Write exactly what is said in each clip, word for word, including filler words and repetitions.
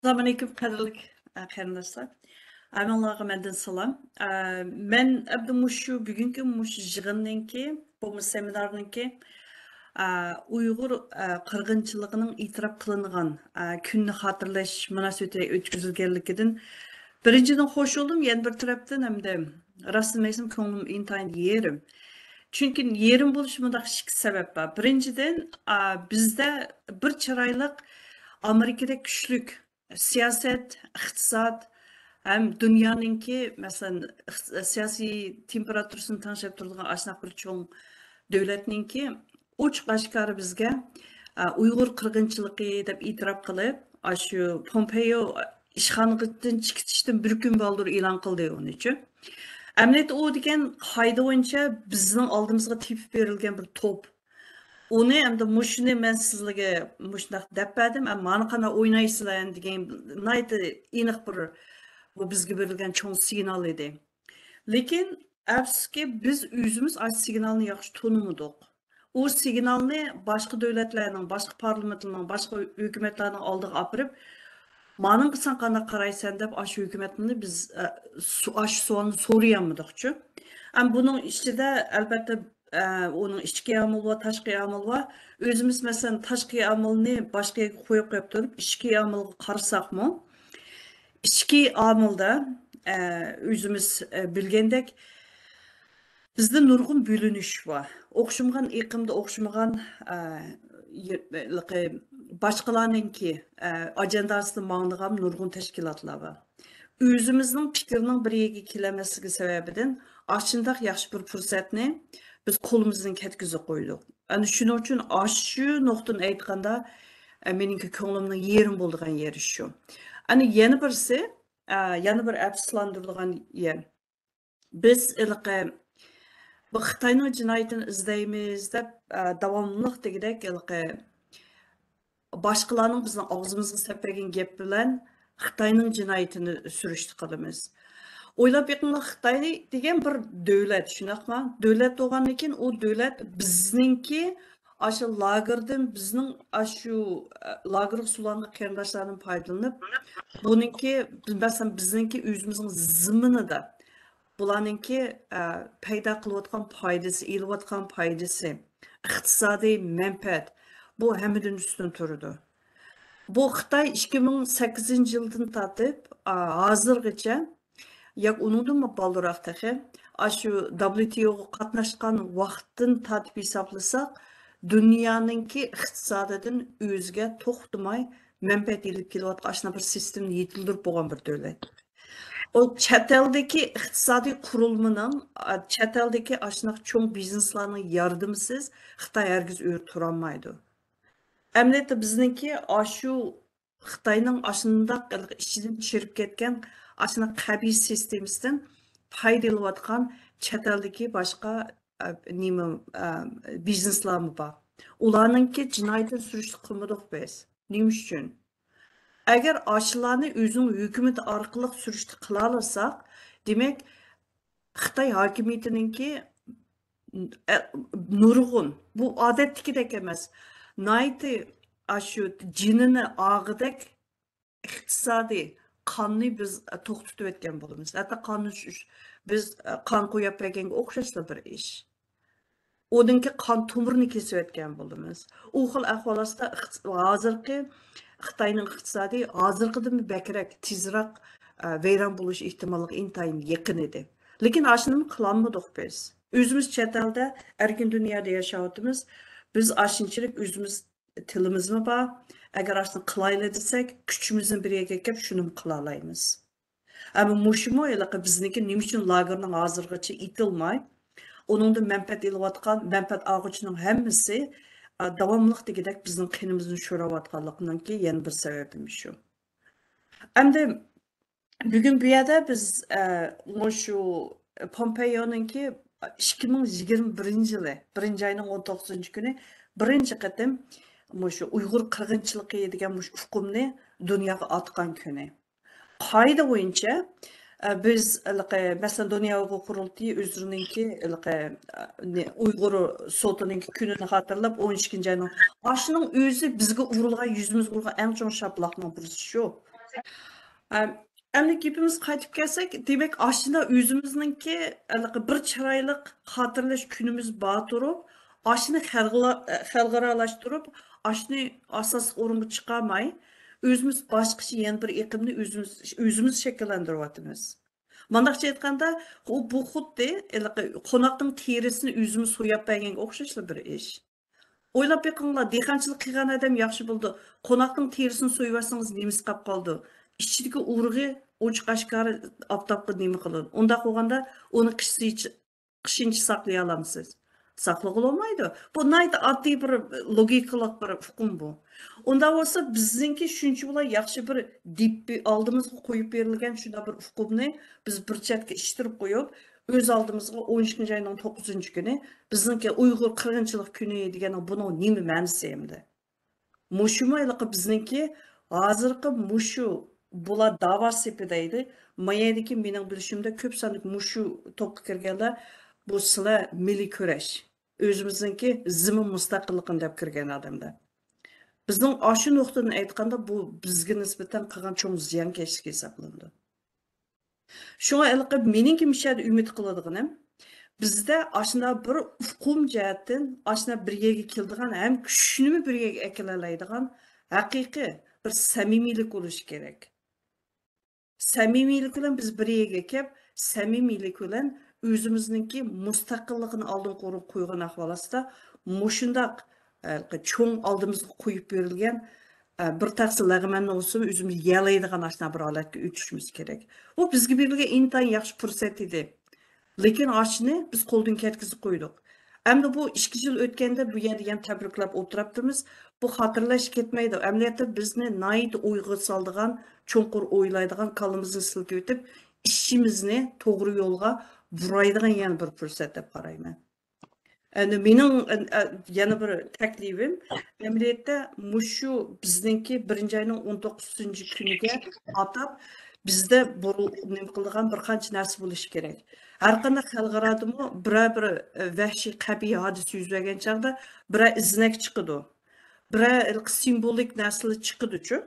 ئەسسالامۇئەلەيكۇم، قەدىرلىك، ئە، قېرىنداشلار. ھەممىڭلارغا مەندىن سالام. ئە، مەن ئەمدى مۇشۇ بۈگۈنكى مۇشۇ يىغىننىڭكى، بولمىسا سېمىنارنىڭكى، ئە، ئۇيغۇر، ئە، قىرغىنچىلىقىنىڭ ئېتىراپ قىلىنغان، ئە، كۈنىنى خاتىرىلەش مۇناسىۋىتى ئۆتكۈزۈلگەنلىكىدىن بىرىنچىدىن خوش بولدۇم، يەنە بىر تەرەپتىن ھەمدە راستىنى ئېيتسام كۆڭلۈم ئىنتايىن يېرىم. چۈنكى يېرىم بولۇشى مۇنداق ئىككى سەۋەب بار. بىرىنچىدىن، ئا، بىزدە بىر چىرايلىق ئامېرىكىدەك كۈچلۈك سىياسەت، ئىقتىساد ھەم دۇنيانىڭكى، مەسىلەن، ئىقتىس-، سىياسىي تېمپېراتۇرىسىنى تەڭشەپ تۇرىدىغان ئاشۇنداق بىر چوڭ دۆلەتنىڭكى ئوچۇق ئاشكارا بىزگە، ئا، ئۇيغۇر قىرغىنچىلىقى دەپ ئېتىراپ قىلىپ، ئاشۇ پومپېيو ئىشخانىدىن چىقىشتىن بىر كۈن بالدۇر ئېلان قىلدى ئۇنىچۇ. ئەمەلىيەتتە ئۇ دېگەن قائىدە بويىچە بىزنىڭ ئالدىمىزغا تېپىپ بېرىلگەن بىر توپ. ئۇنى ئەمدى مۇشۇنى مەن سىزلەرگە مۇشۇنداق دەپ بەردىم، ئەمما مانا قانداق ئوينايسىلەر دېگەن ناھايىتى ئېنىق بىر، بۇ بىزگە بېرىلگەن چوڭ سىگنال ئىدى. لېكىن ئەپسۇسكى، بىز ئۆزىمىز ئاشۇ سىگنالنى ياخشى تونۇمىدۇق. ئۇ سىگنالنى باشقا دۆلەتلەرنىڭ، باشقا پارلامېنتلارنىڭ، باشقا ھۆكۈمەتلەرنىڭ ئالدىغا ئاپىرىپ، مانىڭغا سەن قانداق قارايسەن دەپ ئاشۇ ھۆكۈمەتنى بىز، ئە، سو-، ئاشۇ سوئالنى سورىيالمىدۇقچۇ. ئەم، بۇنىڭ ئىچىدە ئەلبەتتە، ئە، ئۇنىڭ ئىچكى ئامىلى بار، تاشقى ئامىلى بار. ئۆزىمىز مەسىلەن تاشقى ئامىلنى باشقا يەرگە قويۇپ قويۇپ تۇرۇپ، ئىچكى ئامىلغا قارىساقمۇ، ئىچكى ئامىلدا، ئە، ئۆزىمىز، ئە، بىلگەندەك، بىزدە نۇرغۇن بۆلۈنۈش بار. ئوخشىمىغان ئېقىمدا ئوخشىمىغان، ئە، يە-، ھېلىقى باشقىلارنىڭكى، ئە، ئاجېنداسىدا ماڭىدىغان نۇرغۇن تەشكىلاتلار بار. ئۆزىمىزنىڭ پىكرىنىڭ بىر يەرگە كېلەلمەسلىكى سەۋەبىدىن ئاشۇنداق ياخشى بىر پۇرسەتنى بىز قولىمىزدىن كەتكۈزۈپ قويدۇق. ئەنە شۇنىڭ ئۈچۈن ئاشۇ نۇقتىدىن ئېيتقاندا، ئە، مېنىڭكى كۆڭلۈمنىڭ يېرىم بولىدىغان يېرى شۇ. ئەنە يەنە بىرسى، ئە، يەنە بىر ئەپسۇسلاندۇرىدىغان يەر. بىز ھېلىقى بۇ خىتاينىڭ جىنايىتىنى ئىزدەيمىز دەپ، ئە، داۋاملىق دېگۈدەك ھېلىقى باشقىلارنىڭ بىزنىڭ ئاغزىمىزغا سەپ بەرگەن گەپ بىلەن خىتاينىڭ جىنايىتىنى سۈرۈشتە قىلىمىز. ئويلاپ بېقىڭلار، خىتاي دېگەن بىر دۆلەت، شۇنداقمۇ؟ دۆلەت بولغاندىن كېيىن ئۇ دۆلەت بىزنىڭكى ئاشۇ لاگېردىن، بىزنىڭ ئاشۇ، ئە، لاگېرغا سولانغان قېرىنداشلاردىن پايدىلىنىپ، بۇنىڭكى، مەسىلەن، بىزنىڭكى ئۆزىمىزنىڭ زېمىنىدا بۇلارنىڭكى، ئە، پەيدا قىلىۋاتقان پايدىسى، ئېلىۋاتقان پايدىسى، ئىقتىسادىي مەنپەئەت، بۇ ھەممىدىن ئۈستۈن تۇرىدۇ. بۇ خىتاي ئىككى مىڭ سەككىزىنچى يىلدىن تارتىپ، ئا، ھازىرغىچە، ياكى ئۇنىڭدىنمۇ بالدۇرراق تېخى، ئاشۇ دابليۇ تى ئوغا قاتناشقان ۋاقىتتىن تارتىپ ھېسابلىساق، دۇنيانىڭكى ئىقتىسادىدىن ئۆزىگە توختىماي مەنپەئەت ئېلىپ كېلىۋاتقان ئاشۇنداق بىر سىستېمىنى يېتىلدۈرۈپ بولغان بىر دۆلەت. ئۇ چەت ئەلدىكى ئىقتىسادىي قۇرۇلمىنىڭ، ئا، چەت ئەلدىكى ئاشۇنداق چوڭ بىزنېسلارنىڭ ياردىمىسىز خىتاي ھەرگىز ئۆرە تۇرالمايدۇ. ئەمەلىيەتتە بىزنىڭكى ئاشۇ خىتاينىڭ ئاشۇنداق ئىچىدىن چىرىپ كەتكەن ئاشۇنداق قەبىھ سىستېمىسىدىن پايدا ئېلىۋاتقان چەت ئەلدىكى باشقا، ئە، نېمە، ئە، بىزنېسلارمۇ بار. ئۇلارنىڭكى جىنايىتىنى سۈرۈشتە قىلمىدۇق بىز. نېمە ئۈچۈن؟ ئەگەر ئاشۇلارنى ئۆزىنىڭ ھۆكۈمىتى ئارقىلىق سۈرۈشتە قىلالىساق، دېمەك، خىتاي ھاكىمىيىتىنىڭكى، ئە، نۇرغۇن، بۇ ئادەتتىكىدەك ئەمەس، ناھايىتى ئاشۇ جېنىنى ئاغىدەك ئىقتىسادىي قاننى بىز توختىتىۋەتكەن بولىمىز. ھەتتا قاننى شۇ، شۇ، بىز قان قۇياپ بەرگەنگە ئوخشاشلا بىر ئىش. ئۇنىڭكى قان تومۇرىنى كېسىۋەتكەن بولىمىز. ئۇ خىل ئەھۋال ئاستىدا ئىقتىس-، ھازىرقى خىتاينىڭ ئىقتىسادى ھازىرقىدىنمۇ بەكرەك، تېزراق، ئە، ۋەيران بولۇش ئېھتىماللىقى ئىنتايىن يېقىن ئىدى. لېكىن ئاشۇنىمۇ قىلالمىدۇق بىز. ئۆزىمىز چەت ئەلدە، ئەركىن دۇنيادا ياشاۋاتىمىز. بىز ئاشۇنچىلىك ئۆزىمىز تىلىمىزمۇ بار. ئەگەر ئاشۇنى قىلايلى دېسەك، كۈچىمىزنى بىر يەرگە ئەكەپ، شۇنىمۇ قىلالايمىز. ئەمما مۇشۇمۇ ھېلىقى بىزنىڭكى نېمە ئۈچۈن لاگېرنىڭ ھازىرغىچە ئېتىلماي، ئۇنىڭدىن مەنپەئەت ئېلىۋاتقان مەنپەئەت ئالغۇچىنىڭ ھەممىسى، ئا، داۋاملىق دېگۈدەك بىزنىڭ قېنىمىزنى شوراۋاتقانلىقىنىڭكى يەنە بىر سەۋەبىمۇ شۇ. ئەمدى بۈگۈن بۇ يەردە بىز، ئە، مۇشۇ پومپېيونىڭكى ئىككى مىڭ يىگىرمە بىرىنچى يىلى، بىرىنچى ئاينىڭ ئون توققۇزىنچى كۈنى بىرىنچى قېتىم مۇشۇ ئۇيغۇر قىرغىنچىلىقى دېگەن مۇشۇ ئۇقۇمنى دۇنياغا ئاتقان كۈنى. قائىدە بويىچە، ئە، بىز ھېلىقى، مەسىلەن، دۇنيا ئۇيغۇر قۇرۇلتىيى ئۆزلىرىنىڭكى ھېلىقى، ئە، نى-، ئۇيغۇر سوتىنىڭكى كۈنىنى خاتىرىلەپ، ئون ئىككىنچى ئاينىڭ، ئاشۇنىڭ ئۆزى بىزگە ئۇرۇلغان، يۈزىمىزگە ئۇرغان ئەڭ چوڭ شاپىلاقنىڭ بىرسى شۇ. ئەم، ئەمدى گېپىمىزگە قايتىپ كەلسەك، دېمەك، ئاشۇنداق ئۆزىمىزنىڭكى ھېلىقى بىر چىرايلىق خاتىرىلەش كۈنىمىز بار تۇرۇپ، ئاشۇنى خەلقئارا-، خەلقئارالاشتۇرۇپ، ئاشۇنى ئاساسلىق ئورۇنغا چىقارماي، ئۆزىمىز باشقىچە يەنە بىر ئېقىمنى ئۆزىمىز، ئۆزىمىز شەكىللەندۈرۈۋاتىمىز. مانداقچە ئېيتقاندا، ئۇ، بۇ خۇددى ھېلىقى قوناقنىڭ تېرىسىنى ئۆزىمىز سوياپ بەرگەنگە ئوخشاشلا بىر ئىش. ئويلاپ بېقىڭلار، دېھقانچىلىق قىلغان ئادەم ياخشى بولىدۇ. قوناقنىڭ تېرىسىنى سويۇۋەتسىڭىز، نېمىسى قاپ قالىدۇ؟ ئىچىدىكى ئۇرۇغى ئوچۇق ئاشكارا ئاپتاپقا نېمە قىلىدۇ؟ ئۇنداق بولغاندا ئۇنى قىشىچە، قىشىنچە ساقلىيالامسىز؟ ساقلىغىلى بولمايدۇ. بۇ ناھايىتى ئاددىي بىر لوگىكىلىق بىر ئۇقۇم بۇ. ئۇنداق بولسا بىزنىڭكى شۇنچە بولا ياخشى بىر دىپ-، ئالدىمىزغا قويۇپ بېرىلگەن شۇنداق بىر ئۇقۇمنى بىز بىر چەتكە ئىتتىرىپ قويۇپ، ئۆز ئالدىمىزغا ئون ئىككىنچى ئاينىڭ توققۇزىنچى كۈنى بىزنىڭكى ئۇيغۇر قىرغىنچىلىق كۈنى دېگەننىڭ بۇنىڭ نېمە مەنىسى ئەمدى؟ مۇشۇمۇ ھېلىقى بىزنىڭكى ھازىرقى مۇشۇ بۇلار داۋا سېپىدە ئىدى. ما يەردىكى مېنىڭ بىلىشىمدە كۆپ ساندىكى مۇشۇ توپقا كىرگەنلەر بۇ سىلەر مىللىي كۈرەش، ئۆزىمىزنىڭكى زېمىن مۇستەقىللىقىنى دەپ كىرگەن ئادەملەر. بىزنىڭ ئاشۇ نۇقتىدىن ئېيتقاندا بۇ بىزگە نىسبەتەن قىلغان چوڭ زىيانكەشلىك ھېسابلىنىدۇ. شۇڭا ھېلىقى مېنىڭكى مۇشۇ يەردە ئۈمىد قىلىدىغىنىم، بىزدە ئاشۇنداق بىر ئۇقۇم جەھەتتىن ئاشۇنداق بىر يەرگە كېلىدىغان ھەم كۈچنىمۇ بىر يەرگە ئەكېلەلەيدىغان ھەقىقىي بىر سەمىمىيلىك بولۇشى كېرەك. سەمىمىيلىك بىلەن بىز بىر يەرگە كەپ، سەمىمىيلىك بىلەن ئۆزىمىزنىڭكى مۇستەقىللىقىنى ئالدىنقى ئورۇنغا قويغان ئەھۋال ئاستىدا مۇشۇنداق، ئە، چوڭ ئالدىمىزغا قويۇپ بېرىلگەن، ئە، بىر تەخسە لەغمەننى بولسىمۇ ئۆزىمىز يېيەلەيدىغان ئاشۇنداق بىر ھالەتكە ئۆتۈشىمىز كېرەك. بۇ بىزگە بېرىلگەن ئىنتايىن ياخشى پۇرسەت ئىدى. لېكىن ئاشۇنى بىز قولدىن كەتكۈزۈپ قويدۇق. ئەمدى بۇ ئىككى يىل ئۆتكەندە بۇ يەردە يەنە تەبرىكلەپ ئولتۇرۇپتىمىز. بۇ خاتىرىلەشكە كەتمەيدۇ. ئەمەلىيەتتە بىزنى ناھايىتى ئويغا سالىدىغان، چوڭقۇر ئويلايدىغان، كاللىمىزنى سىلكىۋېتىپ، ئىشىمىزنى توغرا يولغا بۇرايدىغان يەنە بىر پۇرسەت دەپ قارايمەن. ئەمدى مېنىڭ، ئە، ئە، يەنە بىر تەكلىپىم، ئەمەلىيەتتە مۇشۇ بىزنىڭكى بىرىنچى ئاينىڭ ئون توققۇزىنچى كۈنىگە ئاتاپ بىزدە بۇرۇ-، نېمە قىلىدىغان بىر قانچە نەرسە بولۇشى كېرەك. ھەر قانداق خەلقئارادىمۇ بىرەر بىر، ئە، ۋەھشىي قەبىھ ھادىسە يۈز بەرگەن چاغدا بىرەر ئىزنەك چىقىدۇ. بىرەر ھېلىقى سىمۋولىك نەرسىلەر چىقىدۇچۇ.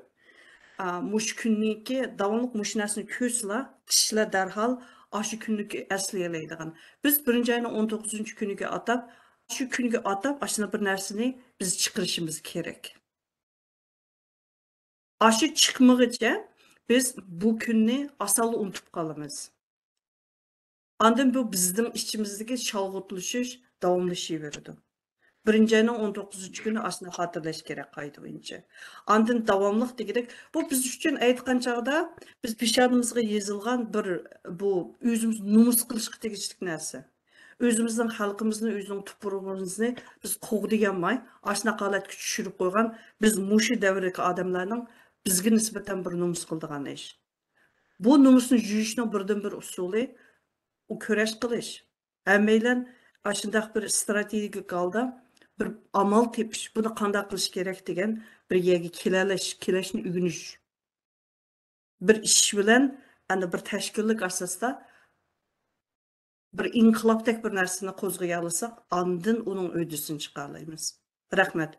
ئا، مۇشۇ كۈننىكى داۋاملىق مۇشۇ نەرسىنى كۆرسىلا، كىشىلەر دەرھال ئاشۇ كۈننىكى ئەسلىيەلەيدىغان. بىز بىرىنچى ئاينىڭ ئون توققۇزىنچى كۈنىگە ئاتاپ، شۇ كۈنگە ئاتاپ ئاشۇنداق بىر نەرسىنى بىز چىقىرىشىمىز كېرەك. ئاشۇ چىقمىغىچە بىز بۇ كۈننى ئاسانلا ئۇنتۇپ قالىمىز. ئاندىن بۇ بىزنىڭ ئىچىمىزدىكى شالغۇتلىشىش داۋاملىشىۋېرىدۇ. بىرىنچى ئاينىڭ ئون توققۇزىنچى كۈنى ئاشۇنداق خاتىرىلەش كېرەك قايتىدىن. ئاندىن داۋاملىق دېگۈدەك، بۇ بىز ئۈچۈن ئېيتقان چاغدا، بىز پېشانىمىزغا يېزىلغان بىر، بۇ ئۆزىمىز نومۇس قىلىشقا تېگىشلىك نەرسە. ئۆزىمىزنىڭ خەلقىمىزنى، ئۆزىنىڭ تۇپرىقىمىزنى بىز قوغدىيالماي، ئاشۇنداق ھالەتكە چۈشۈرۈپ قويغان بىز مۇشۇ دەۋردىكى ئادەملەرنىڭ بىزگە نىسبەتەن بىر نومۇس قىلىدىغان ئىش. بۇ نومۇسنى يۇيۇشنىڭ بىردىنبىر ئۇسۇلى، ئۇ كۈرەش قىلىش. ھەممەيلەن ئاشۇنداق بىر ئىستراتېگىك ھالدا بىر ئامال تېپىش، بۇنى قانداق قىلىش كېرەك دېگەن بىر يەرگە كېلەلەش، كېلىشنى ئۆگىنىش. بىر ئىش بىلەن، ئەنە بىر تەشكىللىك ئاساستا بىر ئىنقىلابتەك بىر نەرسىنى قوزغىيالىساق، ئاندىن ئۇنىڭ ھۆددىسىنى چىقالايمىز. رەھمەت.